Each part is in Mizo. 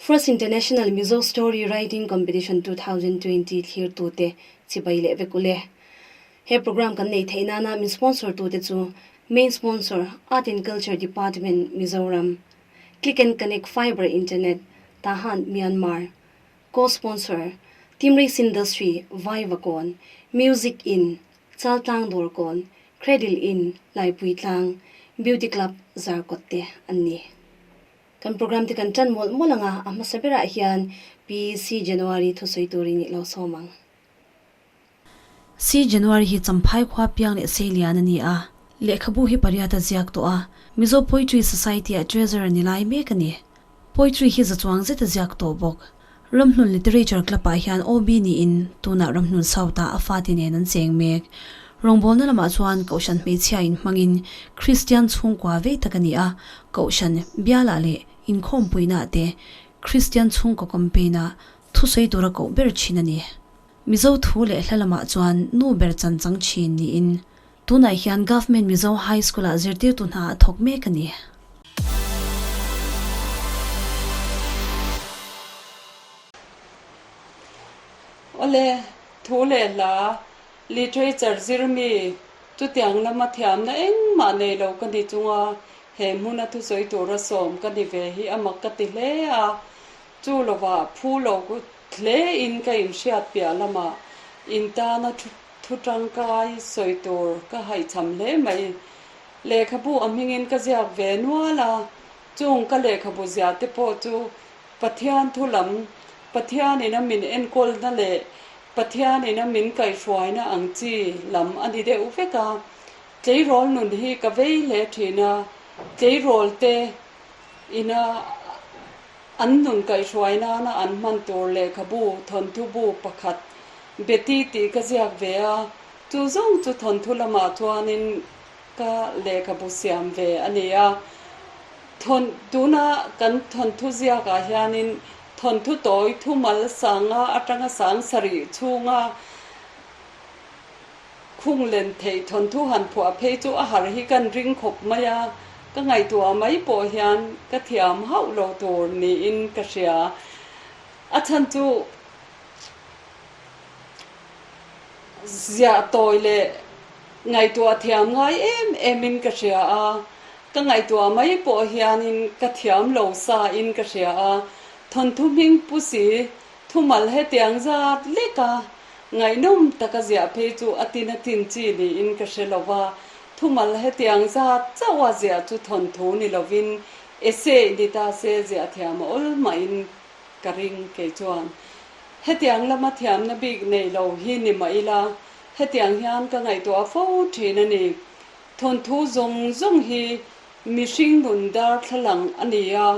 First International Mizo Story Writing Competition 2020 thlirtute chibai leh vek ule. He program kan neih theih nana min sponsor tute chu Main Sponsor, Art and Culture Department, Mizoram, Click and Connect Fibre Internet, Tahan, Myanmar, Co-sponsor, Team Race Industry, Vaivakawn, Music Inn, Chaltlang Dawrkawn, Cradle Inn, Laipuitlang, Beauty Club, Zarkawt te an ni. Kan program te kan tan mawlh mawlh anga a hmasa berah hian Pi C January thusawi turin i lo sawm ang. C January hi Champhai khua piang leh Seilian a ni a, lehkhabu hi pariat a ziak tawh a, Mizo Poetry Society-ah Treasurer ni lai mek a ni. Poetry hi za chuang zet a ziak tawh bawk. Ramhlun Literature Club-ah hian OB niin tunah Ramhlun South-ah a fate nen an cheng mek. Rawngbawlna lamah chuan Kohhran hmeichhia in hmangin Kristian chhungkua vei tak a ni a, Kohhran, bialah leh inkhawmpuinaah te Kristian chhungkaw campaign-ah thusawi tura koh ber thin a ni. Mizo thu leh hla lamah chuan nu ber chan chang thin niin Tunah hian Government Mizo High School-ah zirtirtu hna a thawk mek a ni. Awle, thu leh hla, literature zir mi, chutiang lama thiamna engmah nei lo ka ni chunga he hmuna thusawi tura sawm ka ni ve hi a mak ka ti hle a, chu lovah phu lo hle in ka inhriat piah lamah in tana thu Thu tangkai sawi tur ka haihchham hle mai. Lehkhabu a hmingin ka ziak ve nual a, chung ka lehkhabu ziah te pawh chu Pathian thu lam, Pathianin a min enkawlna leh Pathianin a min kaihhruaina ang chi lam a ni deuh vek a. Tleirawl nun hi ka vei hle thin a, tleirawl te ina an nun kaihhruai nana an hman tur lehkhabu thawnthu bu pakhat Betty tih ka ziak ve a, chu zawng chu thawnthu lamah chuanin ka lehkhabu siam ve a ni a. Thawn tuna kan thawnthu ziakah hianin thawnthu tawi thumal sanga atanga sang sarih chhunga khung len theih thawnthu han phuah phei chu a har hi kan ring khawp mai a, ka ngaihtuah mai pawh hian ka thiam hauh lo tur niin ka hria. A chhan chu Ziah tawi leh ngaihtuah thiam ngai em em in ka hria a, ka ngaihtuah mai pawh hianin ka thiam lo sa in ka hria a, thawnthu hming pu si thumal hetiang zat lek a, ngaihnawm taka ziah phei chu a tin a tin chi niin ka hre lo va, thumal hetiang zat chauh a ziah chu thawnthu ni lovin essay ni ta se ziah thiam a awl mahin ka ring kei chuan. Hetiang lama thiamna bik nei lo hi ni mah ila, hetiang hian ka ngaihtuah fo thin a ni. Thawnthu zawng zawng hi mihring nun darthlalang a ni a,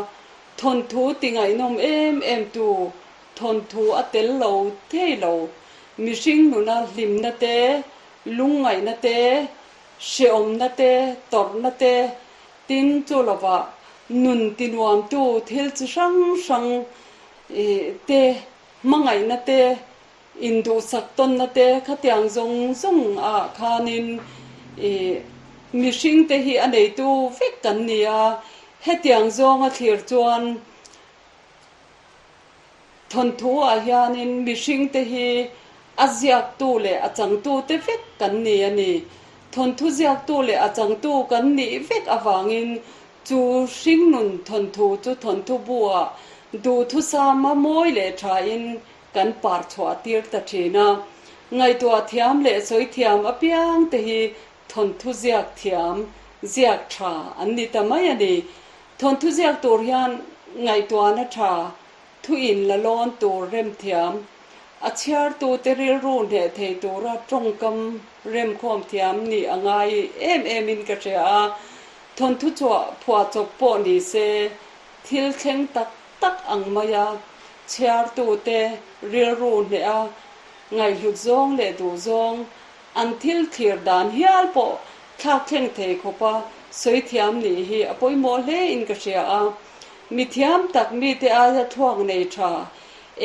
thawnthu ti ngaihnawm em em tu thawnthu a tel lo thei lo. Mihring nuna hlimna te, lungngaihna te, hrehawmna te, tawrhna te, tin chu lovah nun ti nuamtu thil chi hrang hrang te, hmangaihna te, induhsak tawnna te khatiang zawng zawng ah khanin ih mihring te hi a neitu vek kan ni a, hetiang zawnga thlir chuan thawnthu ah hianin mihring te hi a ziaktu leh a changtu te vek kan ni a ni. Thawnthu ziaktu leh a changtu kan nih vek avangin Chu hringnun thawnthu chu thawnthu buah duhthusama mawi leh thain kan par chhuah tir ta thin a. Ngaihtuah thiam leh sawi thiam apiang te hi thawnthu ziak thiam, ziak tha an ni ta mai a ni. Thawnthu ziak tur hian ngaihtuahna tha, thuin la lawn tur rem thiam, a chhiartute rilru hneh thei tura tawngkam remkhawm thiam nih a ngai em emin ka hria a. Thawnthu chhuah phuahchawp pawh ni se, thil thleng tak tak ang maia chhiartute rilru hneha ngaihhlut zawng leh duh zawng, an thil thlir dan hial pawh thlak thleng thei khawpa sawi thiam nih hi a pawimawh hle in ka hria a. Mi thiam tak mite aia thluak nei tha,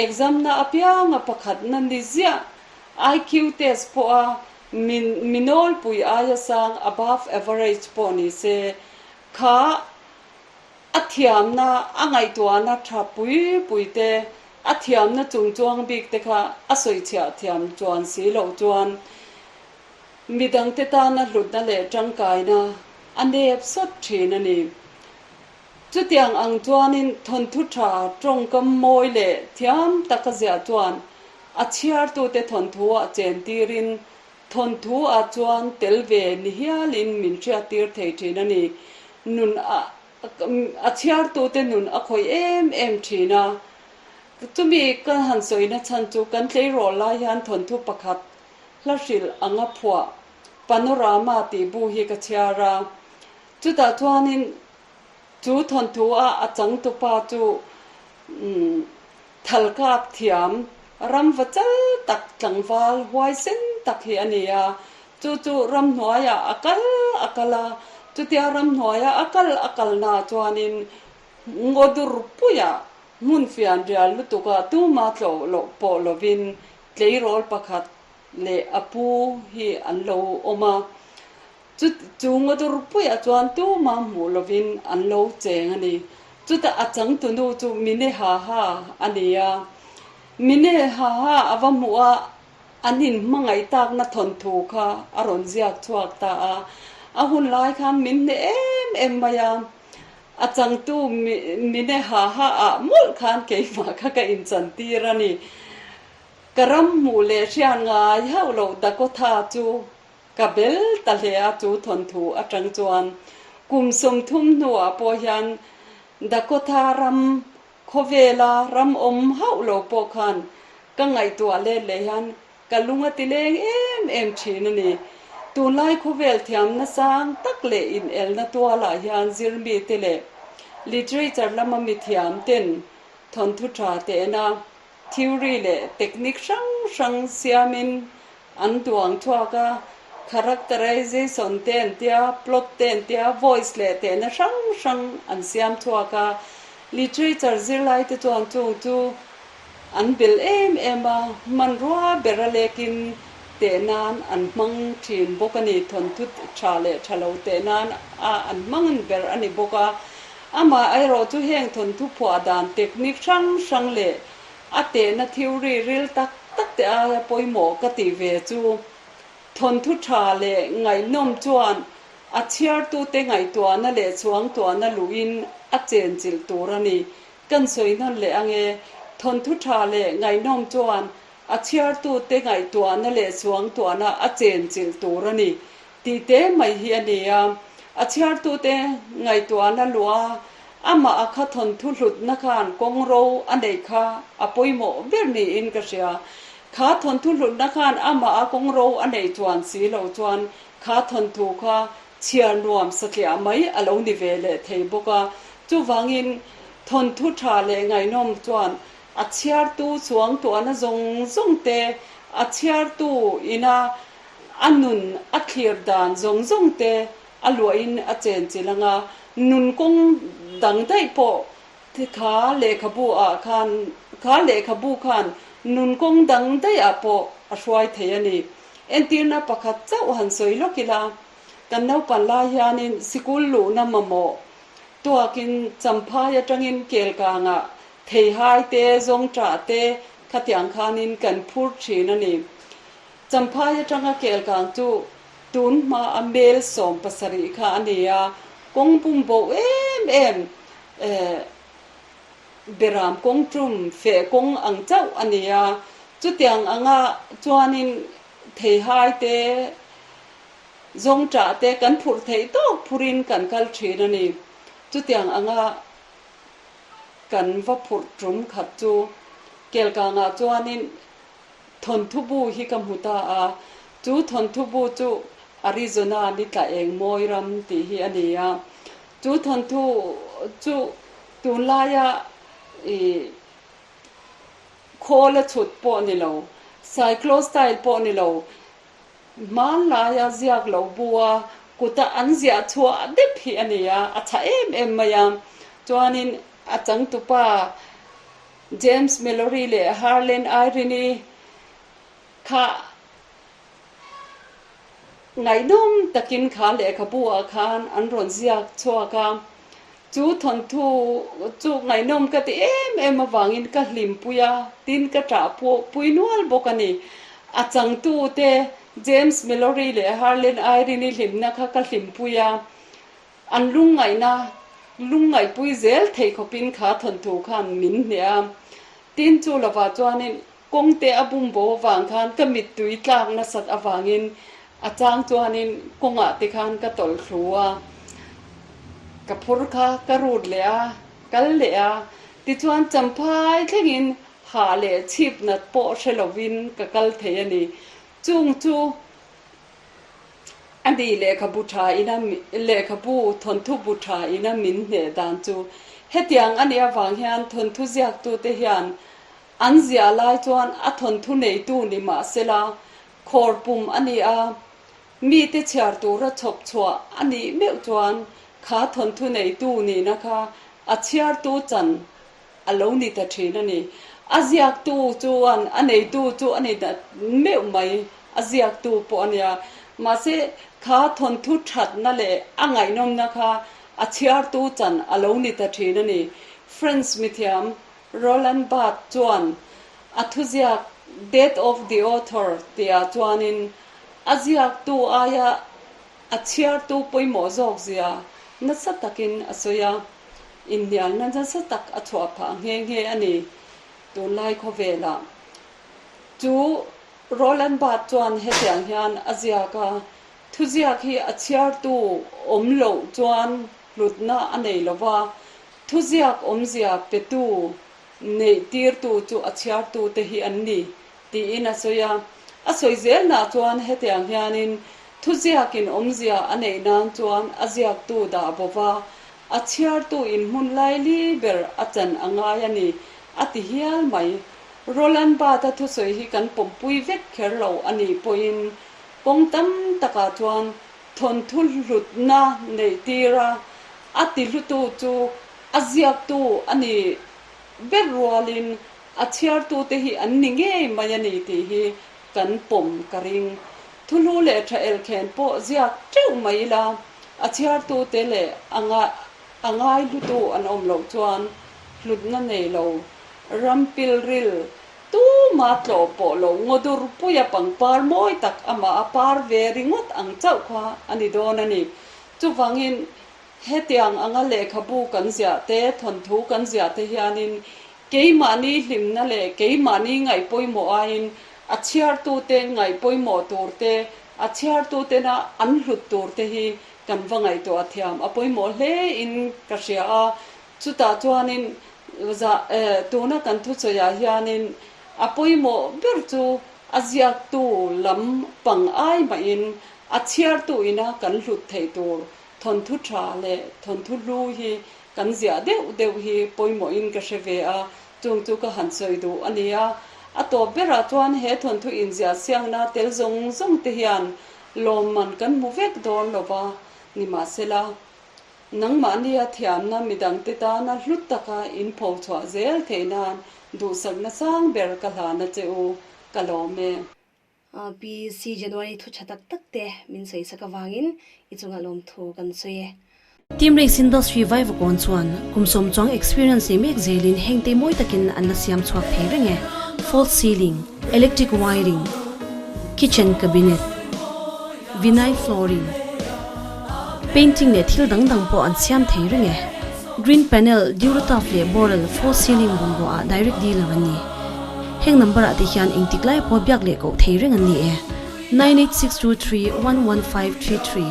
exam na apianga pakhatna ni ziah, IQ test pawha Min mi nawlpui aia sang, above average, pawh ni se, kha A thiamna, a ngaihtuahna tha pui pui te, a thiamna chungchuang bik te kha a sawichhiah thiam chuan si loh chuan midangte tana hlutna leh tangkaina a nep sawt thin a ni. Chutiang ang chuanin thawnthu tha tawngkam mawi leh thiam taka ziah chuan a chhiartute thawnthu-ah chentirin Thawnthu ah chuan tel ve ni hialin min hriattir thei thin a ni. Nun a a chhiartute nun a khawih em em thin a. Chumi ka han sawina chhan chu kan tleirawl lai hian thawnthu pakhat hla hrilh anga phuah Panorama tih bu hi ka chhiar a. Chutah chuanin chu thawnthu a a changtupa chu Thalkap thiam, ramva chal tak tlangval huaisen tak hi a ni a, chu chu ramhnuaiah a kal a kal a, chutia ramhnuaia a kal a kalnaah chuanin ngaw dur puiah hmun fian rial lutukah tuma tlawh loh pawh lovin tleirawl pakhat leh a pu hi an lo awm a. Chu chu ngaw puiah chuan tuma hmuh lovin an lo cheng a ni. Chutah a changtunu chu Mine Haha a ni a. Mine Haha a va hmuh a, an inhmangaih takna thawnthu kha a rawn ziak chhuak ta a. A hun lai khan min hneh em em mai a. A changtu Mine Haha ah mawlh khan keimah kha ka inchantir a ni. Ka ram hmuh leh hriat ngai hauh loh Dakotha chu Ka bel ta hle a, chu thawnthu atang chuan kum 30 hnuah pawh hian Dakota ram khawvela ram awm hauh lo pawh khan ka ngaihtuah let leh hian ka lung a ti leng em em thin a ni. Tunlai khawvel thiamna sang tak leh inelna tualah hian zirmite leh literature lama mithiam ten thawnthu tha tehna theory leh technique hrang hrang siamin An duang chhuak a, characterization te an tia, plot te an tia, voice leh tehna hrang hrang an siam chhuak a. Literature zirlai te chuan chung chu an bel em em a, hmanrua ber a lekin teh nan an hmang thin bawk a ni, thawnthu tha leh tha lo teh nan a an hmang ber a ni bawk a. Amah erawh chu heng thawnthu phuah dan technique hrang hrang leh A tehna theory ril tak tak te aia pawimawh ka tih ve chu thawnthu tha leh ngaihnawm chuan a chhiartute ngaihtuahna leh chuangtuahna luhin a chenchilh tur a ni. Kan sawi hnawn leh ange, thawnthu tha leh ngaihnawm chuan a chhiartute ngaihtuahna leh chuangtuahna a chenchilh tur a ni tih te mai hi a ni a. A chhiartute ngaihtuahna luha Amah a kha thawnthu hlutna khan kawng ro a neih kha a pawimawh ber niin ka hria. Kha thawnthu hlutna khan amah a kawng ro a neih chuan si lo chuan kha thawnthu kha chhiar nuam satliah mai a lo ni ve leh thei bawk a. Chuvangin thawnthu tha leh ngaihnawm chuan a chhiartu chuangtuahna zawng zawng te, a chhiartu ina a nun a thlir dan zawng zawng te A luahin a chenchilh ang a, nun kawng dang daih pawh kha lehkhabu ah khan kha lehkhabu khan nun kawng dang daih ah pawh a hruai thei a ni. Entirna pakhat chauh han sawi lawk ila, kan naupan lai hianin sikul luhna mamawh tuakin Champhai atangin Kelkangah theihai te, zawngṭah te khatiang khanin kan phur ṭhin a ni. Champhai atanga Kelkang chu Tun hma a mel 17 kha a ni a, kawng bum bo em em eh beram kawng tum feh kawng ang chauh a ni a, chutiang anga chuanin theihai te zawngṭah te kan phurh theih tawk phurin kan kal ṭhin a ni. Chutiang anga kan va phurh tum khat chu Kelkangah chuanin Thawnthu bu hi ka hmu ta a, chu thawnthu bu chu Arizona ni tla eng mawi ram tih hi a ni a. Chu thawnthu chu tunlaia ih khawl a chhut pawh ni lo, cyclostyle pawh ni lo, hmanlaia ziak lo bu a kuta an ziah chhuah dep hi a ni a, a tha em em mai a. Chuanin a changtupa James Mallory leh Harlan Irene-i kha ngaihnawm takin kha lehkhabu ah khan an rawn ziak chhuak a. Chu thawnthu chu ngaihnawm ka ti em em avangin ka hlimpui a, tin ka ṭah pui nual bawk a ni. A changtute James Mallory leh Harlan Irene-i hlimna kha ka hlimpui a, an lungngaihna lungngaihpui zel thei khawpin kha thawnthu khan min hneh a. Tin chu lovah chuanin Kawngte a bum bo avang khan ka mittui tlak nasat avangin a chang chuanin kawngah te khan ka tawlh thlu a, ka phur kha ka rut leh a, kal leh a, tichuan champhai thlengin hah leh chhip nat pawh hre lovin ka kal thei a ni. Chung chu a ni lehkhabu tha ina lehkhabu thawnthu bu tha ina min hneh dan chu. Hetiang a nih avang hian thawnthu ziaktute hian An ziah lai chuan a thawnthu neitu ni mah sela, khawr pum a ni a, mite chhiar tura chhawp chhuah a nih meuh chuan kha thawnthu neitu nihna kha a chhiartu chan a lo ni ta thin a ni. A ziaktu chuan a neitu chu a ni ta meuh mai, a ziaktu pawh a nia. Mahse, kha thawnthu thatna leh a ngaihnawmna kha a chhiartu chan a lo ni ta thin a ni. French mithiam Roland Barthes chuan a thuziak Death of the Author tihah chuanin a ziaktu aia a chhiartu pawimawh zawk zia nasa takin a sawi a, inhnialna nasa tak a chhuah phah nghe nghe a ni tunlai khawvelah. Chu Roland Barthes chuan hetiang hian a ziak a, Thuziak hi a chhiartu awm loh chuan hlutna a nei lo va, Thuziak awmzia petu neih tirtu chu a chhiartute hi an ni, tiin a sawi a. A sawi zelnah chuan hetiang hianin thuziakin awmzia a neih nan chuan a ziaktu dah bo va, a chhiartu inhmun laili ber a chan a ngai a ni, a ti hial mai. Roland Barthes-a thusawi hi kan pawmpui vek kher lo a nih pawhin kawng tam takah chuan Thawnthu hlutna neih tir a, a ti hlutu chu a ziaktu a ni ber rualin a chhiartute hi an ni ngei mai a ni tih hi kan pawm ka ring. Thuhlu leh tha elkhen pawh ziak teuh mai ila, a chhiartute leh a a ngai hlutu an awm loh chuan hlutna nei lo ram pilril Tuma tlawh pawh lo ngawdur puia pangpar mawi tak amah a par ve ringawt ang chauh kha a ni dawn a ni. Chuvangin hetiang anga lehkhabu kan ziah te, thawnthu kan ziah te hianin keimahni hlimna leh keimahni ngaih pawimawh aiin a chhiartute ngaih pawimawh tur te, a chhiartutena an hlut tur te hi kan va ngaihtuah thiam a pawimawh hle in ka hria a. Chutah chuanin zah tuna kan thusawiah hianin a pawimawh ber chu a ziaktu lam pang ai mahin a chhiartu ina kan hlut theih tur thawnthu tha leh thawnthu hlu hi kan ziah deuh deuh hi pawimawhin ka hre ve a, chung chu ka han sawi duh a ni a. A tawp berah chuan he thawnthu inziah siangna tel zawng zawng te hian lawmman kan hmu vek dawn lova, nimahsela Nangmahnia thiamna midangte tana hlu taka in pho chhuah zel theih nan duhsakna sang ber ka hlan a che u, ka lawm e. PC January thu tha tak tak te min sawi sak avangin i chungah lawmthu kan sawi e. Team Race Industry Vaivakawn chuan kum sawm chuang experience nei mek zelin heng te mawi takin an la siam chhuak thei reng e. False ceiling, electric wiring, kitchen cabinet, vinyl flooring, Painting leh thil dang dang pawh an siam thei reng e. Green panel, Durotaf leh Boral false ceiling bungrua ah direct dealer an ni. Heng number ah te hian engtik lai pawh biak leh koh thei reng an ni e. 9862311533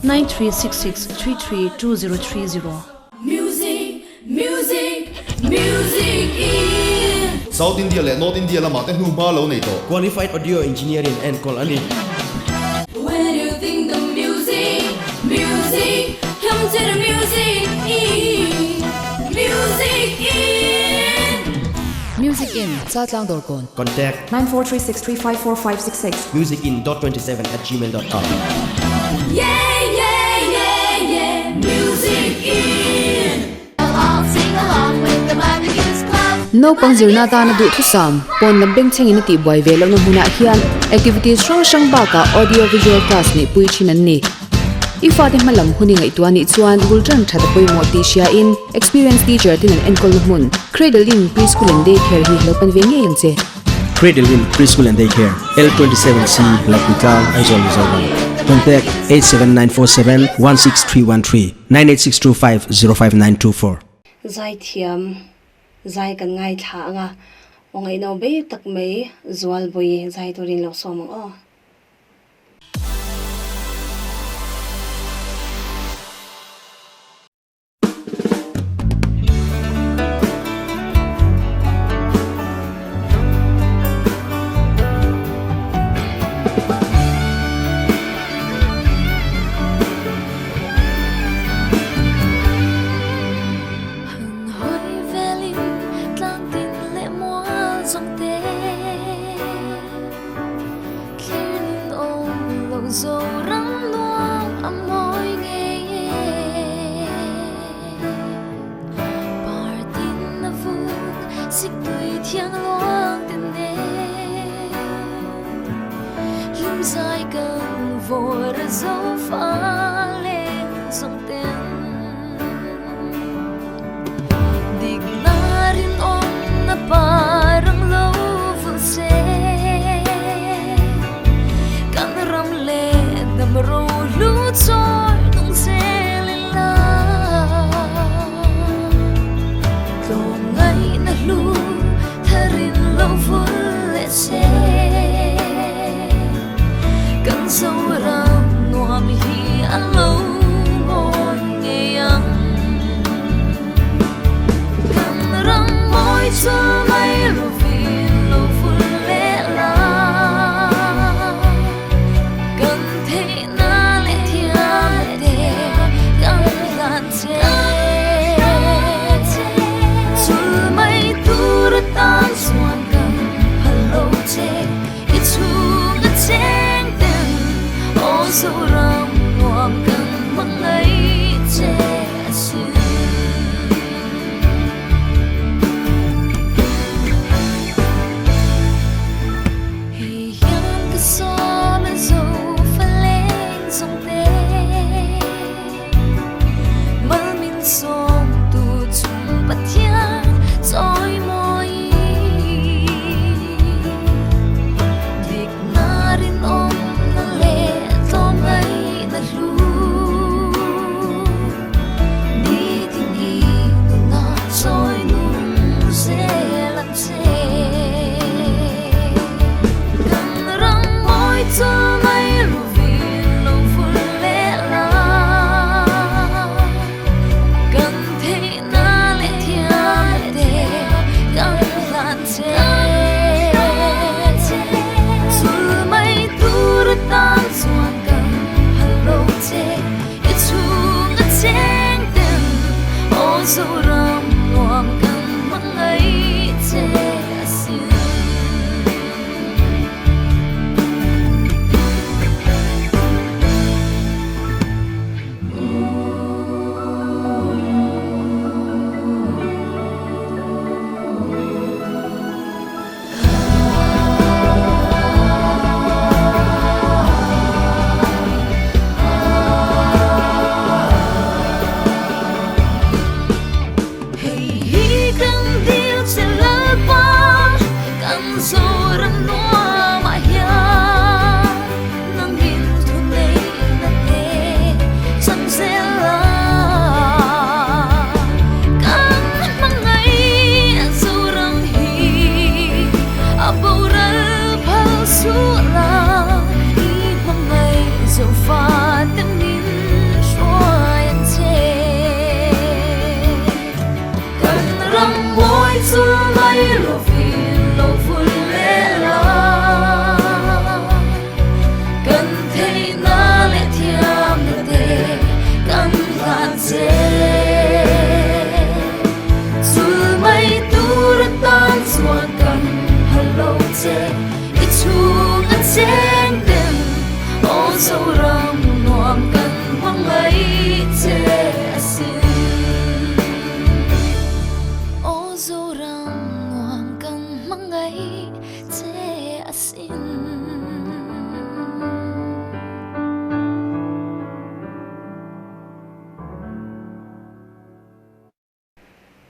9366332030. Music, music, music in. South India leh North India lamah te hnuhma lo nei tawh. Qualified Audio Engineer in enkawl a ni. When you think the music, music, come to the music in, music in. Music in, Chaltlang Dawrkawn. Contact. 9436354566. Musicin dot 27 at gmail dot com. Yeah, yeah, yeah, yeah, music in. Naupang zirna atana duhthusam, pawn lam bengchhengin a tihbuai ve lohna hmunah hian activities hrang hrang bakah audio visual class neihpui thin an ni. I fate hma lam hun i ngaihtuah nih chuan bul tan that a pawimawh tih hriain Experience teacher ten an enkawlna hmun Cradle Inn Preschool and Day Care hi lo pan ve ngei ang che. Cradle Inn Preschool and Day Care, L27C, Lapuitlang, Aizawl, Mizoram. Contact 87947 16313 98625 05924. Zaithiam zai kan ngaithla anga aw ngaihno bei tak mai Zualbawi zai turin lo sawm ang aw.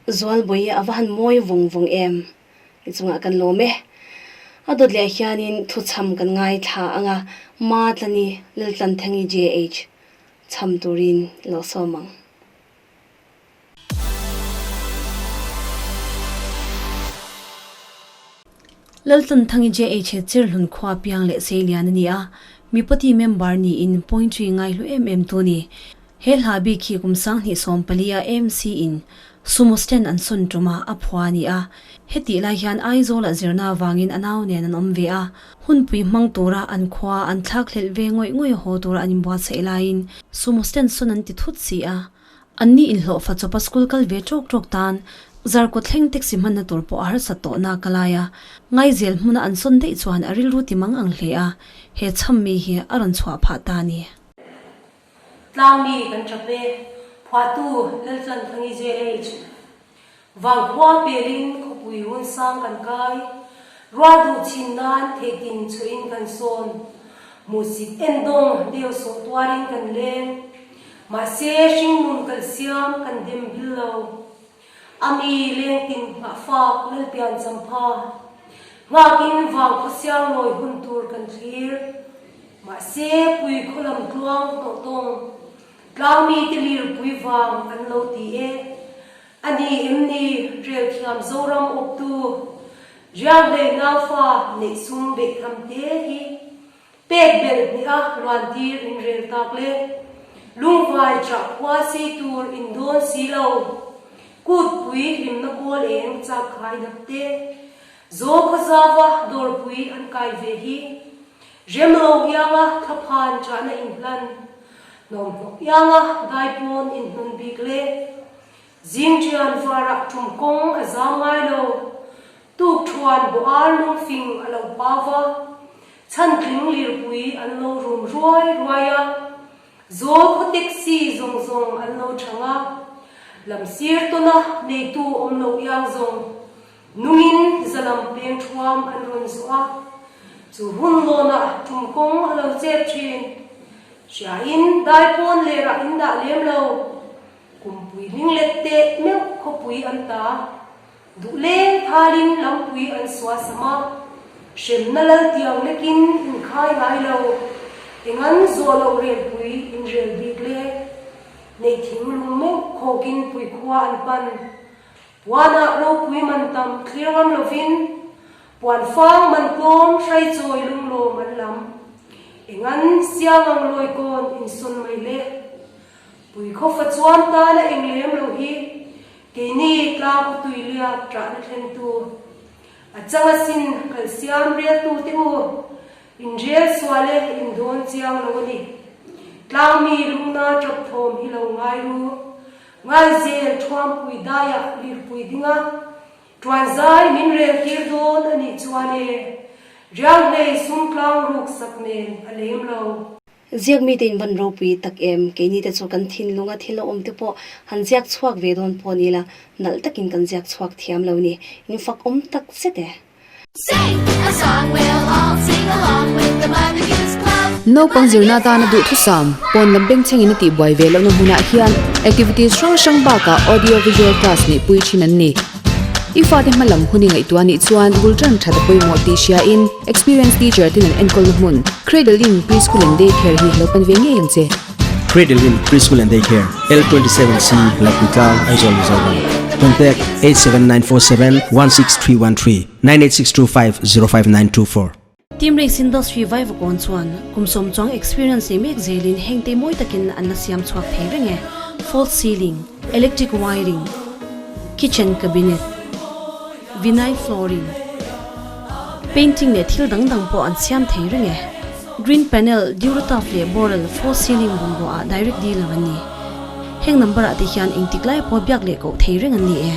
Zualbawi a va han mawi vawng vawng em? I chungah kan lawm e. A dawt leh hianin thuchham kan ngaithla ang a, Matlani Laltlanthangi JH chham turin lo sawm ang. Laltlanthangi JH hi Chirhlun khua piang leh seilian a ni a, Mipati member niin pointry ngaihlu em em tu a ni. He hla bik hi kum 2014 a AMC in Sumo stand an sawn tum a, a phua a ni a. Hetih lai hian Aizawl ah zirna avangin a nau nen an awm ve a, hunpui hmang tura an khua an thlak hlelh ve ngawih ngawih haw tura an inbuatsaih laiin Sumo stand sawn an ti thut si a. Anni inhlawhfa chawpa school kal ve tawk tawk tan Zarkawt thleng taxi hmanna tur pawh a harsat tawh nak a lai a, Ngaizel hmuna an sawn daih chuan a rilru ti mang ang hle a, he chham mi hi a rawn chhuah phah ta a ni. Tlangmi kan tap e, phuahtu Laltlanthangi JH. Vangkhua pelin khawpui run sang kan kai, rual duh chin nan theitin chhuahin kan sawn. Hmuhsit endawng deu sawh tuarin kan leng, mahse hringnun kalsiam kan dem bil lo. A mi lengtin nghahfak Lalpian champha, nghakin vangkhaw sianglawi hun tur kan thlir. Mahse pui khaw lam tluang hnawh tawng, tlangmi te lirpui vang an lo ti e. A ni em ni rel thiam Zoram awptu, Rianghlei naufa neih sum beih tham te hi pek belh hnih a luantir in rel tak le. Lungvai chah khua sei tur in dawn si lo, kutpui hlimna kawl eng chak khai dap te, Zaw khaw zauva dawrpui an kai ve hi. Rem lo ianga thlaphan chahna inhlan, hnawmhnawk ianga daipawn inhnun bik le zingṭian varah ṭum kawng a zam ngai lo, tukṭhuan bawh ar lungfing a lo pau va, chhantling lirpui an lo rum ruai ruai a, zawl khaw taxi zawng zawng an lo chang a, lamsir tawna neitu awm lo iang zawng Nungin zalam peng thuam an rawn zawh a, chu hun lawnah tum kawng a lo chep thin. Hriain dai pawn lerah in dah lem lo, kumpui hling let teh meuh khawpui an ta. Duh leng thalin lampui an suah sam a, hremna lal tiang lekin in khai ngai lo, engan zawh loh relpui in rel bik le. Neih thing lung meuh khawkin puikhua an pan. Puanah ropui man tam thlir ngam lovin puan fang man tlawm hraichawi lunglawm an lam. Engan siang ang lawi kawn insawn mai le. Pui khawfa chuan tana eng lem lo hi keini tlang khawtui liak ṭahna thlentu. A chang asin kal siam rialtu te u, inrel sual e indawn chiang lo a ni. Tlangmi lungna ṭap thawm hi lo ngai ru. Ngaizel Thuampui daiah lirpui dinga tuanzai min rel tir dawn a nih chuan e, Rianghlei sum tlang ruk sak nen a lem lo. Ziak mite in van ropui tak em, keini te chu kan thinlunga thil a awm te pawh han ziak chhuak ve dawn pawh ni la, nalh takin kan ziak chhuak thiam lo ni, in fak awm tak zet e. Naupang zirna atana duhthusam, pawn lam bengchhengin a tihbuai ve lohna hmunah hian activities hrang hrang bakah audio visual class neihpui thin an ni. I fate hma lam hun i ngaihtuah anih chuan bul tan that a pawimawh tih hriain experienced teacher ten an enkawlna hmun Cradle Inn Preschool and Day Care hi lo pan ve ngei ang che. Cradle Inn Preschool and Day Care, L27C, Lapuitlang, Aizawl, Mizoram. Contact 87947 16313 98625 05924. Team Race Industry Vaivakawn chuan kum sawm chuang experience nei mek zelin heng te mawi takin an la siam chhuak thei reng e, false ceiling, electric wiring, kitchen cabinet, vinyl flooring, Painting leh thil dang dang pawh an siam thei reng e. Green panel, Durotaf leh Boral false ceiling bungrua ah direct dealer an ni. Heng number ah te hian engtik lai pawh biak leh koh thei reng an ni e.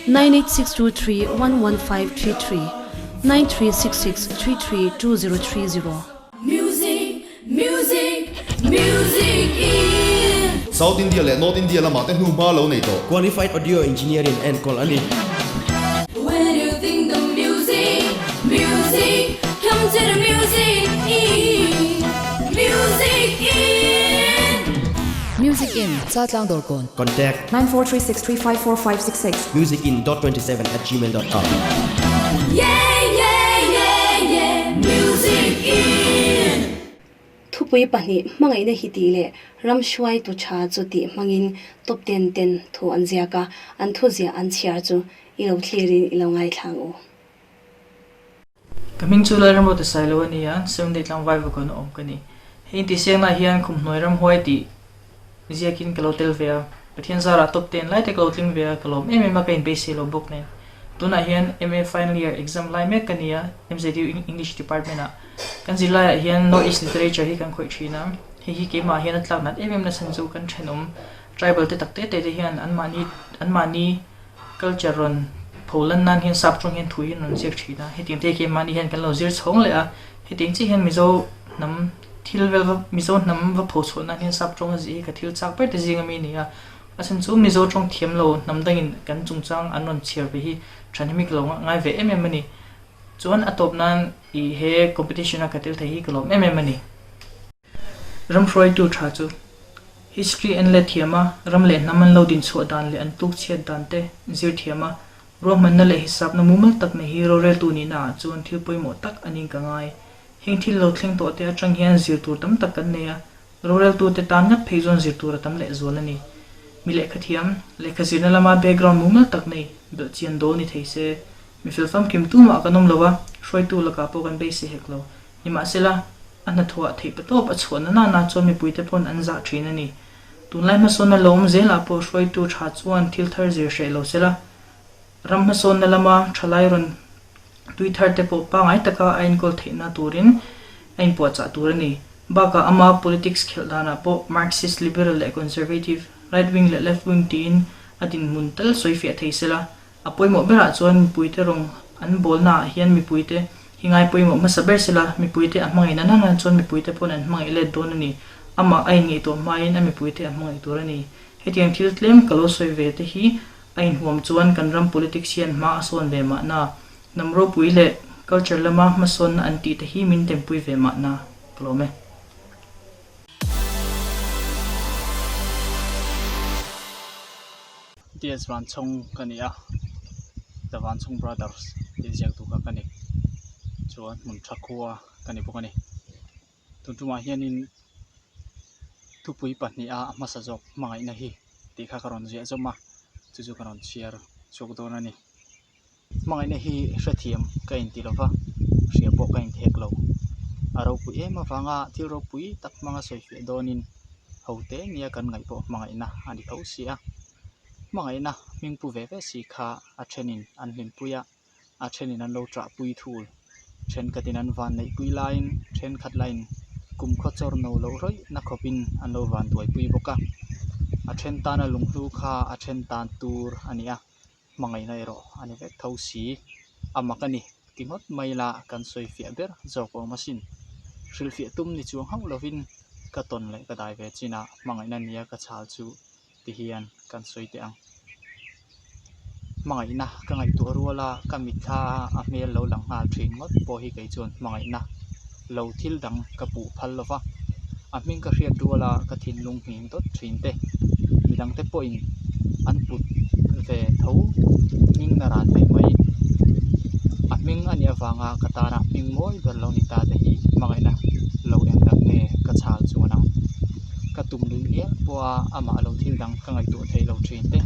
98623 11533 9366 332030. Music, music, music in. South India leh North India lamah te hnu hma lo nei tawh. Qualified Audio Engineer in enkawl a ni. When you think the music, music, come to the music in, music in. Music. Music Inn, Chaltlang Dawrkawn. Contact. 9436354566. Musicinn dot 27 at gmail dot com. Yeah yeah yeah yeah Music Inn. Thupui pahnih hmangaihna hi tih leh ram hruaitu tha chu tih hmangin top ten ten thu an ziak a, an thuziah an chhiar chu i lo thlirin i lo ngaithlang u. Ka hming chu Lalramruata Sailo a ni a, Seventh-day tlangval vawkawn a awm ka ni. Hei intihsiaknaah hian khumhnuai ramhuai tih ziakin ka lo tel ve a, Pathian zarah top ten lai te ka lo tling ve a, ka lawm em em a, ka inbeisei lo bawk nen. Tunah hian MA final year exam lai mek ka ni a, MZU English department ah. Kan zirlaiah hian North East Literature hi kan khawih thin a, hei hi keimah hian a tlak nat em em nachhan chu kan thenawm tribal te tak te te te hian anmahni anmahni Culture rawn pho lan nan hian sap tawng hian thu hi an rawn ziak thin a, hetiang te hi keimahni hian kan lo zir chhawng leh a, hetiang chiah hian Mizo hnam thil vel va Mizo hnam va pho chhuah nan hian sap tawng a zih hi ka thil chak ber te zing ami a ni a, a chhan chu Mizo tawng thiam lo hnam dangin kan chungchang an rawn chhiar ve hi thanhimi ka lo ngai ve em em a ni. Chuan a tawp nan i he competition a ka tel thei hi ka lawm em em a ni. Ram hruaitu tha chu History en let thiam a, ram leh hnam an lo din chhuah dan leh an tluk chhiat dan te zir thiam a, ruahmanna leh hisapna mumal tak nei hi roreltu nihna ah chuan thil pawimawh tak a ning ka ngai. Heng thil lo thleng tawh te atang hian zir tur tam tak kan nei a, roreltu te tan ngat phei chuan zir tur a tam leh zual a ni. Mi lehkha thiam, lehkha zirna lama background mumal tak nei, belhchian dawl ni thei se. Mi fel famkim tumah kan awm lo a, hruaitu lakah pawh kan beisei hek lo. Nimahsela, a hnathawhah theih patawp a chhuah na nana chuan mipuite pawn an zah thin a ni. Tunlai hmasawnna lo awm zelah pawh hruaitu tha chuan thil thar zir hreh lo sela, ram hmasawnna lama thalai rawn tui thar te pawh pangngai taka a enkawl theihna turin a inpuahchah tur a ni. Bakah ama politics khelh danah pawh Marxist, Liberal leh Conservative, Right Wing leh Left Wing tiin a dinhmun tal sawifiah thei sela, A pawimawh berah chuan mipuite rawng an bawlnaah hian mipuite hi ngai pawimawh hmasa ber sela, mipuite a hmangaih na nana chuan mipuite pawn an hmangaih let dawn a ni. Amah a inngaihtuah hmain a mipuite a hmangaih tur a ni. Hetiang thil tlem ka lo sawi ve te hi a inhuam chuan kan ram politics hian hma a sawn ve mahna. Hnam ropui leh culture lama hmasawnna an tih te hi min tempui ve mahna. Ka lawm e. TS Vanchhawng ka ni a, The Vanchhawng Brothers tih ziaktu kha ka ni. Chuan hmun tha khua ka ni bawk a ni. Tun tumah hianin thupui pahniha a hmasa zawk hmangaihna hi tih kha ka rawn ziah zawm a, chu chu ka rawn chhiar chhuak dawn a ni. Hmangaihna hi hrethiam ka inti lo va, hria pawh ka inthek lo. A ropui em avanga thil ropui tak hmanga sawifiah dawnin ho te nia kan ngaih pawh hmangaihna a ni tho si a. Hmangaihna hming pu ve ve si kha a thenin an hlimpui a, a thenin an lo ṭahpui thul. Thenkhatin an van neihpui laiin thenkhat lain kumkhaw chawr no loh rawihna khawpin an lo van duaipui bawk a. A then tana lunghlu kha a then tan tur a ni a. Hmangaihna erawh a ni vek tho si. A mak a ni ti ngawt mai la kan sawi fiah ber zawk awm asin. Hrilhfiah tum ni chuang hauh lovin ka tawn leh ka dai ve chinah hmangaihna nia ka chhal chu ti hian kan sawi teh ang. Hmangaihna ka ngaihtuah rual a, ka mitthla a hmel lo lang nghal thin ngawt pawh hi kei chuan hmangaihna lo thil dang ka puh phal lo va. A hming ka hriat rual a, ka thinlung nghing dawt thin te, midangte pawhin an put ve tho hming na ran ve mai. A hming a nih avanga ka tana hming mawi ber lo ni ta te hi hmangaihna lo eng dang nge ka chhal chuan ang. Ka tum lui ngial pawha amah lo thil dang ka ngaihtuah theih lo thin te,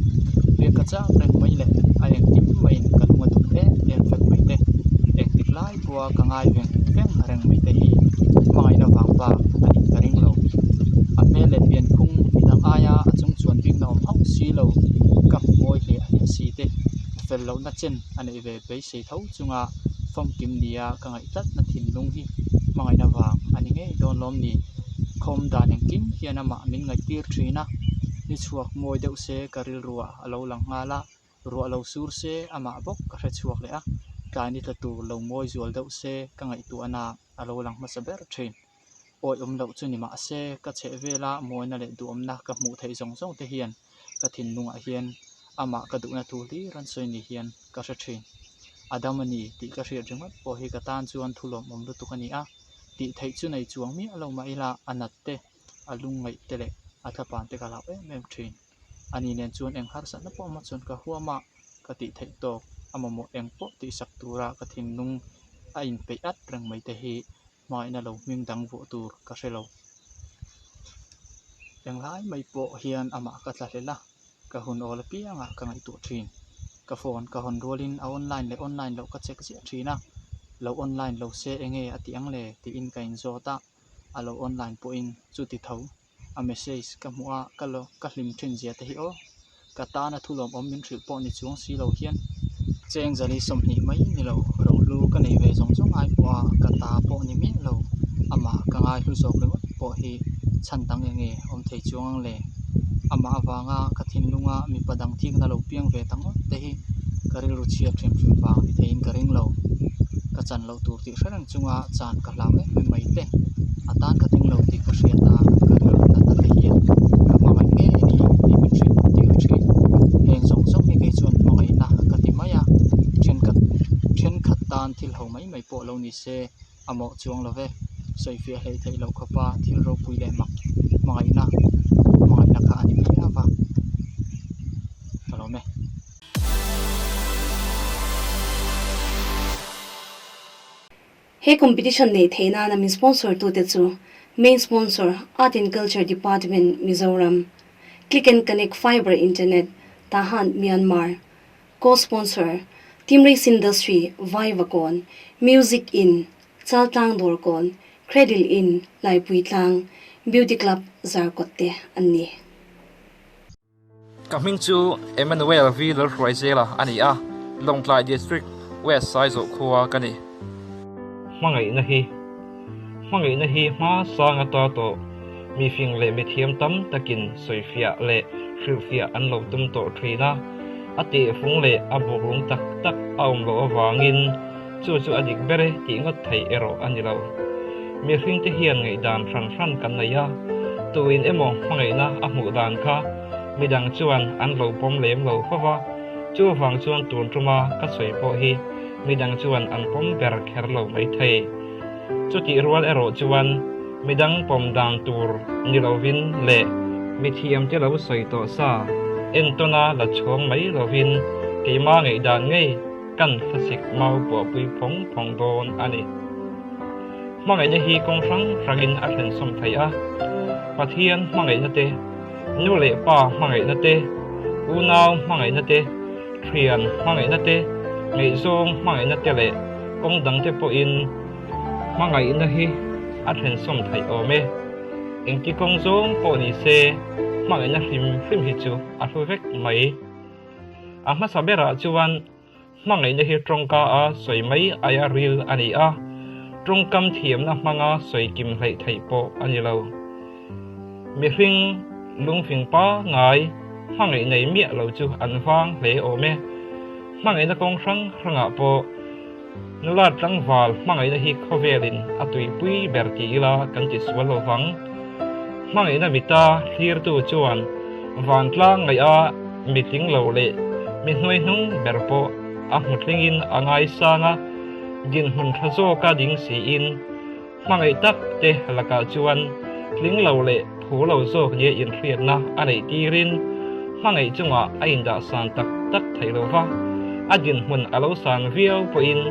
biak ka chak reng mai leh a engkim maiin ka lung a duh em em vek mai te, engtik lai pawha ka ngai veng veng reng mai te hi hmangaihna vang bak a nih ka ring lo. A hmel leh pianphung midang aia a chung chuan bikna awm hauh si lo ka hmu mawi hliah hliah si te, fel lohna chen a neih ve beisei tho chunga famkim nia ka ngaih tlatna thinlung hi hmangaihna vang a ni ngei dawn lawm ni? Khawm dan engkim hian amah min ngaihtir thin a, ni chhuak mawi deuh se ka rilruah a lo lang nghal a, ruah lo sur se amah bawk ka hre chhuak leh a, tlai ni tla tur lo mawi zual deuh se ka ngaihtuahna a lo lang hmasa ber thin. Awi awm loh chu ni mah se ka chheh vela mawina leh duhawmna ka hmuh theih zawng zawng te hian ka thinlungah hian amah ka duhna thu hlir an sawi ni hian ka hre thin. A dam a ni tih ka hriat ringawt pawh hi ka tan chuan thu lawmawm lutuk a ni a, tih theih chu nei chuang miah lo mah ila a nat te, a lungngaih te leh A thlapan te ka hlau em em thin. Ani nen chuan eng harsatna pawh awm a chuan ka huam a, ka tih theih tawk a mamawh eng pawh tihsak tura ka thinlung a inpeih at reng mai te hi hmaina lo hming dang vuah tur ka hre lo. Englai mai pawh hian amah ka tla hlel a, ka hun awl apiangah ka ngaihtuah thin. Ka phone ka hawn rualin a online leh online loh ka check ziah thin a, lo online lo se enge a tih ang le tiin ka inzawt a, a lo online pawhin chuti tho a message ka hmuh a ka lo ka hlim thin zia te hi aw ka tana thu lawmawm min hrilh pawh ni chuang si lo hian cheng zali 20 mai ni lo rohlu ka nei ve zawng zawng ai pawh a ka ta pawh ni miah lo amah ka ngai hlu zawk ringawt pawh hi chhan dang eng nge awm thei chuang ang le amah avanga ka thinlunga mipa dang thikna lo piang ve ta ngawt te hi ka rilru chhiat hrim hrim vang ni theiin ka ring lo ka chan loh tur tih hre reng chunga chan ka hlau em em mai te a tan ka ding lo tih ka hriat a ka rilru natna te hian ka hmangaih ngei a ni tih min hrilh tir thin. Heng zawng zawng hi kei chuan hmangaihna ka ti mai a, thenkhat thenkhat tan thil ho mai mai pawh lo ni se a mawh chuang lo ve. Sawifiah hleih theih loh khawpa thil ropui leh mak hmangaihna hmangaihna kha a ni miau va, ka lawm e. He competition neih theih nana min sponsor tute chu Main Sponsor, Art and Culture Department, Mizoram, Click and Connect Fibre Internet, Tahan, Myanmar, Co-Sponsor, Team Race Industry, Vaivakawn, Music Inn, Chaltlang Dawrkawn, Cradle Inn, Laipuitlang, Beauty Club, Zarkawt te an ni. Ka hming chu Emmanuel V Lalhruaizela a ni a, Lawngtlai District, West Saizawh khua ka ni. Hmangaihna hi Hmangaihna hi hma sang ata tawh mifing leh mithiam tam takin sawifiah leh hrilhfiah an lo tum tawh thin a, a tehfung leh a buklung tak tak a awm loh avangin chu chu a dik ber e tih ngawt theih erawh a ni lo. Mihringte hian ngaihdan hran hran kan nei a, tuin emaw hmangaihna a hmuh dan kha midang chuan an lo pawm lem lo fo va, chuvang chuan tun tuma ka sawi pawh hi midang chuan an pawm ber kher lo mai thei. Chutih rual erawh chuan midang pawm dan tur ni lovin leh mithiamte lo sawi tawh sa entawna la chhawng mai lovin keimah ngaihdan ngei Kan thlasik mau puahpui phawng phawng dawn a ni. Hmangaihna hi kawng hrang hrangin a thlen sawm thei a. Pathian hmangaihna te, nu leh pa hmangaihna te, unau hmangaihna te, thian hmangaihna te, ngaihzawng hmangaihna te leh kawng dangte pawhin hmangaihna hi a thlen sawm theih awm e. Engti kawng zawng pawh ni se hmangaihna hrim hrim hi chu a hlu vek mai. A hmasa berah chuan hmangaihna hi tawngka a sawi mai aia ril a ni a, tawngkam thiamna hmanga sawi kim hleih theih pawh a ni lo. Mihring lungfing pangngai hmangaih nei miah lo chu an vang hle awm e. Hmangaihna kawng hrang hrangah pawh nula tlangval hmangaihna hi khawvelin a tuipui ber ti ila kan ti sual lo vang. Hmangaihna mita thlirtu chuan vantlang ngaih a mi tling lo leh mi hnuaihnung ber pawh a hmu tlingin a ngaisang a, dinhmun tha zawka ding siin hmangaih tak te lakah chuan tling lo leh phu lo zawk nia inhriatna a neih tirin hmangaih chungah a indahsan tak tak theih lo va, a dinhmun a lo san viau pawhin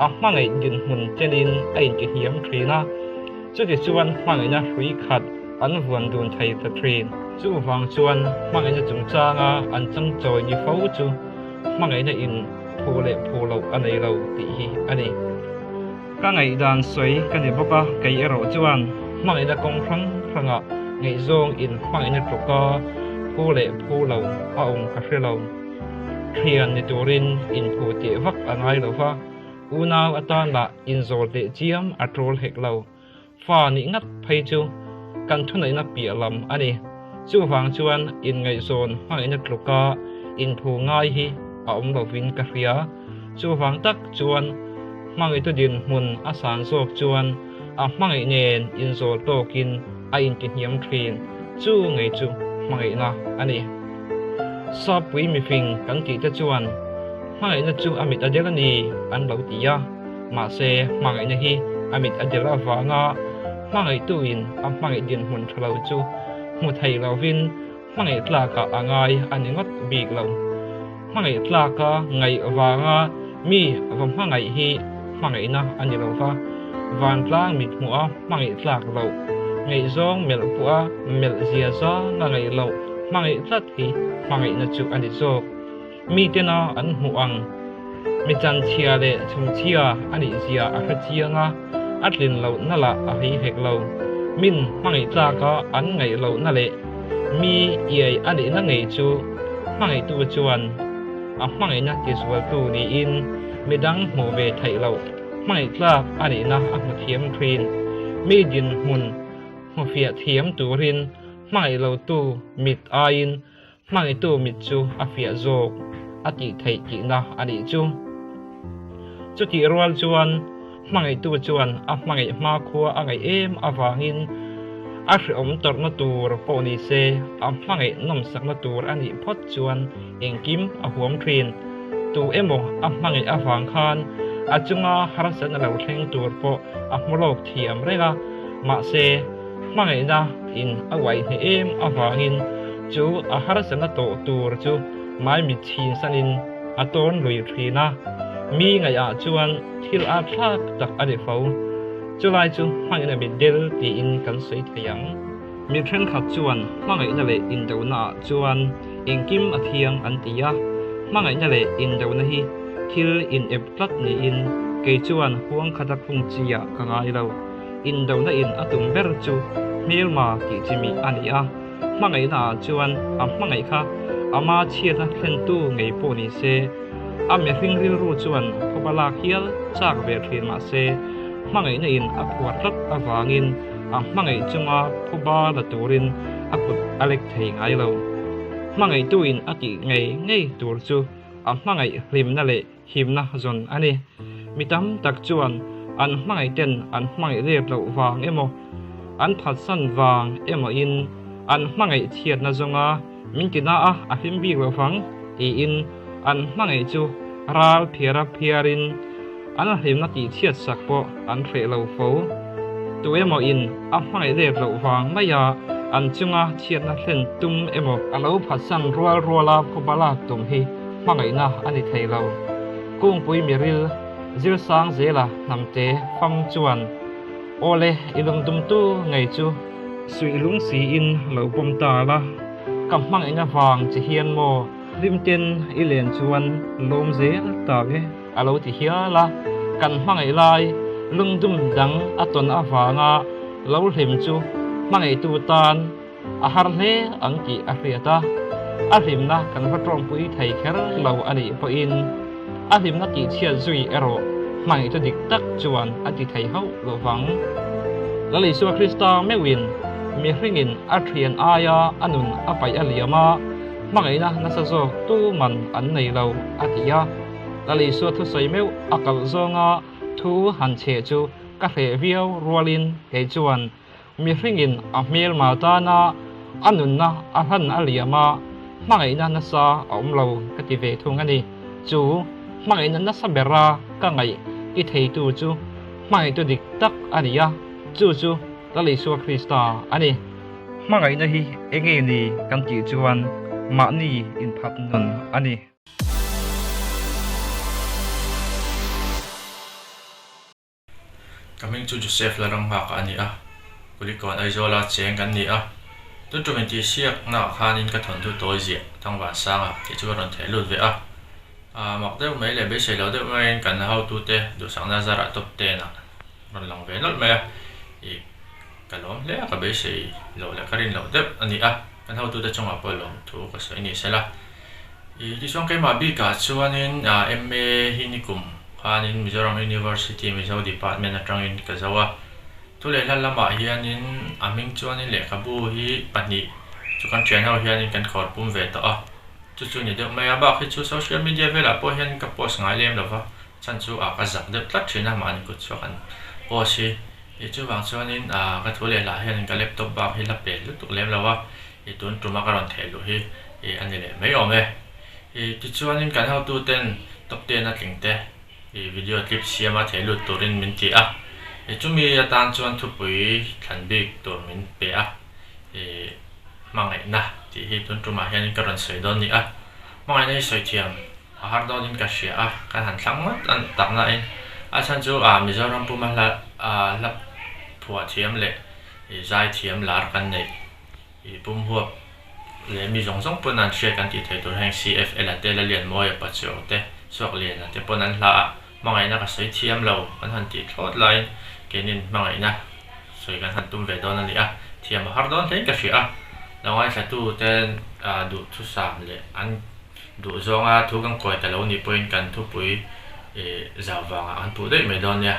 a hmangaih dinhmun chenin a intihniam thin a, chutichuan hmangaihna hrui khat an vuan dun thei ta thin. Chuvang chuan hmangaihna chungchanga an changchawi ni fo chu hmangaihna in phu leh phu loh a nei lo tih hi a ni. Ka ngaihdan sawi ka ni bawk a, kei erawh chuan hmangaihna kawng hrang hrangah ngaihzawng in hmangaihna tluka phu leh phu lo a awm ka hre lo. Thian ni turin inphu teh vak a ngai lo va, unau atan lah inzawl teh chiam a tul hek lo. Fa nih ngat phei chu kan thuneihna piah lam a ni. Chuvang chuan inngaihzawn hmangaihna tluka inphu ngai hi a awm lovin ka hria. Chuvang tak chuan hmangaihtu dinhmun a san zawk chuan a hmangaih nen inzawl tawkin a intihniam thin. Chu ngei chu hmangaihna a ni. Sapui mifing kan tih te chuan hmangaihna chu a mit a del a ni an lo ti a. Mahse, hmangaihna hi a mit a del avanga hmangaihtuin a hmangaih dinhmun tha lo chu hmu thei lovin hmangaih tlakah a ngai a ni ngawt bik lo. Hmangaih tlaka ngaih vanga mi va hmangaih hi hmangaihna a ni lo va, vantlang mit hmuha hmangaih tlak loh, ngaihzawng melh pawha melh zia zanga ngaih loh hmangaih tlat hi hmangaihna chu a ni zawk. Mitena an hmuh ang. Mi chanchhia leh chhumchhia a nih zia a hre chiang a, a tlin lohna lah a hei hek lo. Min hmangaih tlaka an ngaih lohna leh mi iai a nihna ngei chu hmangaihtu chuan a hmangaihna tizualtu niin midang hmuh ve theih loh hmangaih tlak a nihna a hmu thiam thin. Mi dinhmun hmu fiah thiam turin hmangaih lotu mit aiin Hmangaihtu mit chu a fiah zawk a tih theih tihna a nih chu. Chutih rual chuan hmangaihtu chuan a hmangaih hmakhua a ngaih em avangin a hrehawm tawrhna tur pawh ni se a hmangaih nawmsakna tur a nih phawt chuan engkim a huam thin. Tu emaw a hmangaih avang khan a chunga harsatna lo thleng tur pawh a hmu lawk thiam reng a, mahse, Hmangaihna in a uai hneh em avangin chu a harsatna tawh tur chu maimit chhin sanin a tawn lui thin a, mi ngaihah chuan thil a thlak tak a ni fo. Chulai chu hmangaihna mitdel tiin kan sawi thei ang. Mi thenkhat chuan hmangaihna leh indonaah chuan engkim a thiang an ti a, hmangaihna leh indona hi thil inep tlat niin kei chuan huang khata khung chiah ka ngai lo. Indona in a tum ber chu hmelma tih chi mi a ni a, hmangaihna ah chuan a hmangaih kha ama chhiatna thlentu ngei pawh ni se, a mihring rilru chuan khawpa lak hial chak ve thin mah se, hmangaihna in a phuar tlat avangin a hmangaih chunga phuba la turin a kut a lek thei ngai lo. Hmangaihtu in a tih ngei ngei tur chu a hmangaih hlimna leh himna zawn a ni. Mi tam tak chuan an hmangaih ten an hmangaih let loh vang emaw, an phatsan vang emaw in an hmangaih chhiatna zawnga min ti na a, a hlim bik lo vang tiin an hmangaih chu ral phiara phiarin an hlimna tih chhiat sak pawh an hreh lo fo. Tu emaw in a hmangaih let loh vang maia an chunga chhiatna thlen tum emaw, a lo phatsan rual ruala phuba lak tum hi Hmangaihna a ni thei lo. Kungpui miril zirsang zela hnamte fam chuan Awle i lungdumtu ngei chu suih lung siin lo pawm ta la, ka hmangaihna vang che hian maw hlimten i len chuan lawm zel tak e a lo ti hial a, kan hmangaih lai lungdum dang a tawn avanga lo hlim chu hmangaihtu tan A har hle ang tih a hriat a, a hlimna kan va tawngpui thei kher lo a nih pawhin a hlimna tihchhiat zui erawh hmangaihtu dik tak chuan a ti thei hauh lo vang. Lal Isua Krista meuhin mihringin a thian aia a nun a paih a liam a, hmangaihna nasa zawk tu man an nei lo a ti a. Lal Isua thusawi meuh a kalh zawnga thu han cheh chu ka hreh viau rualin kei chuan Mihringin a hmelma tana a nunna a hlan a liam a, hmangaihna nasa a awm lo ka ti ve thung a ni. Chu hmangaihna nasa bera ka ngaih ti theitu chu hmangaihtu dik tak a ni a, chu chu Lal Isua Krista a ni. Hmangaihna hi enge ni kan tih chuan mahni inphat nun a ni. Ka hming chu Joseph Laranghaka a ni a, Kulikawn Aizawla cheng kan ni a. Tun tum intihsiaknaah khanin ka thawnthu tawi ziah Thangvansanga tih chu ka rawn theh lut ve a. Aa mak deuh mai leh beisei lo deuh maiin kan hotute duhsakna zarah top ten ah rawn lang ve nawlh mai a. Ih ka lawm hle a, ka beisei loh leh ka rin loh deuh a ni a. Kan hotute chungah pawh lawm thu ka sawi ni sela. Ih tichuan keimah bikah chuanin MA hi nikum khanin Mizoram University Mizo Department atangin ka zo a. Thu leh hla lamah hianin a hming chuanin lehkhabu hi pahnih chu kan thian ho hianin kan khawr pum ve tawh a. Chu chu ni deuh mai a, bak hi chu social media velah pawh hian ka post ngai lem lova, chhan chu a ka zak deuh tlat thin a mahni kut chhuak an post hi. Ih chuvang chuanin ka thu leh hlah hianin ka laptop bak hi la pel lutuk lem lo a, ih tun tuma ka rawn theh luh hi ih a ni leh mai awm e. Ih tichuanin kan hotuten top ten a tling te ih video clip siama theh lut turin min ti a, ih chumi atan chuan thupui thlan bik tur min pe a, ih. Hmangaihna tih hi tun tumah hianin ka rawn sawi dawn ni a. Hmangaihna hi sawi thiam a har dawnin ka hria a, kan han thlang ngawt a tak nain a chhan chu ah Mizoram puma hla ah hla phuah thiam leh ih zai thiam lar kan neih ih pum huap leh mi zawng zawng pawn an hriat kan tih theih tur heng CFL a te Lalianmawia Pachuau te Suakliana te pawn an hla ah Hmangaihna ka sawi thiam lo kan han tih thlawt laiin keinin hmangaihna sawi kan han tum ve dawn a ni a, thiam a har dawn hlein ka hria a, lo ngaithlatu ten duhthusam leh an duh zawnga thu kan kawi ta lo nih pawhin kan thupui zau vangah kan puh daih mai dawn nia.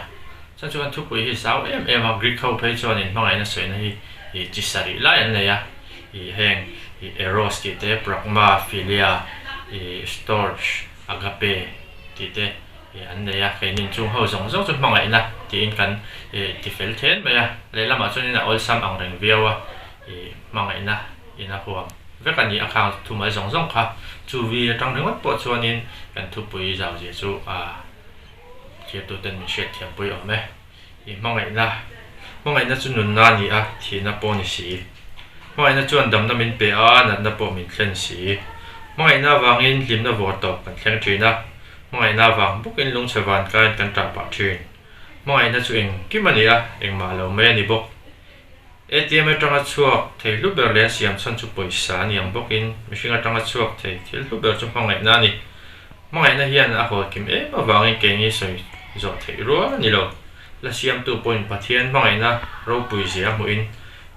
Chuan chu kan thupui hi zau em em a, Greek ho phei chuanin hmangaihna sawina hi chi sarih lai an nei a, heng eros tih te, pragma, philia, storge, Agape tih te an nei a, keini inchung ho zawng zawng chu hmangaihna tiin kan ti fel then mai a, lehlamah chuanin a awlsam ang reng viau a, hmangaihna in a huam vek a ni a, khang thumal zawng zawng kha chu vi atang ringawt pawh chuanin kan thupui zau zia chu a thirtuten min hriatthiam pui awm e. I hmangaihna, Hmangaihna chu nunna a ni a, thihna pawh a ni si. Hmangaihna chuan damna min pe a, natna pawh min thlen si. Hmangaihna avangin hlimna vawr tawp kan thleng thin a, hmangaihna avang bawkin lungchhe vankaiin kan tah pah thin. Hmangaihna chu engkim a ni a, engmah lo mai a ni bawk. ATM atanga chhuak thei hlu ber leh a siam chhan chu pawisa a ni ang bawkin mihring atanga chhuak thei thil hlu ber chu hmangaihna a ni. Hmangaihna hian a hawl kim em avangin keini sawi zawh theih rual a ni lo. La siamtu pawhin Pathian hmangaihna ropui zia a hmuhin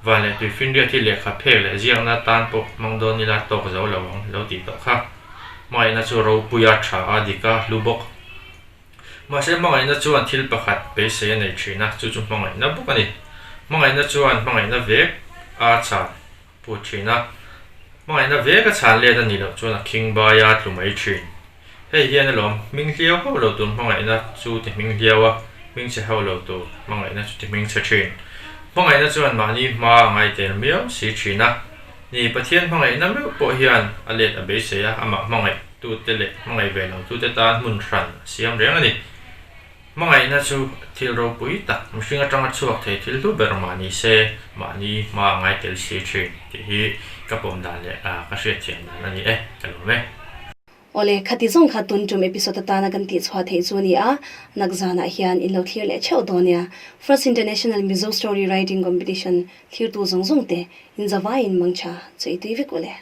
van leh tuifinriat hi lehkha phek leh ziakna atan pawh hmang dawn ila tawk zo lo ang lo tih tawh kha. Hmangaihna chu ropuia tha a dik a hlu bawk. Mahse hmangaihna chuan thil pakhat beisei a nei thin a, chu chu hmangaihna bawk a ni. Hmangaihna chuan hmangaihna vek a chhan put thin a, hmangaihna vek a chhan let a nih loh chuan a khing bai a tlu mai thin. Hei hian alawm hming hliau hauh lo tur hmangaihna chu ti hming hliau a, hming chhe hauh lo tur hmangaihna chu ti hming chhe thin. Hmangaihna chuan mahni hma a ngai tel miau si thin a. Ni, Pathian hmangaihna meuh pawh hian a let a beisei a, amah hmangaih tute leh hmangaih ve lo tute tan hmun hran a siam reng a ni. Hmangaihna chu thil ropui tak, mihring atanga chhuak thei thil hlu ber mah ni se, mahni hma a ngai tel si thin tih hi ka pawm dan leh ka hriatthiam dan a ni e, ka lawm e. Awle, khati zawng kha tun tum episode atana kan tihchhuah theih chu a ni a, nak zanah hian in lo thlir leh theuh dawn nia. First International Mizo Story Writing Competition thlirtu zawng zawng te in zavaiin mangtha chu i tui vek ule.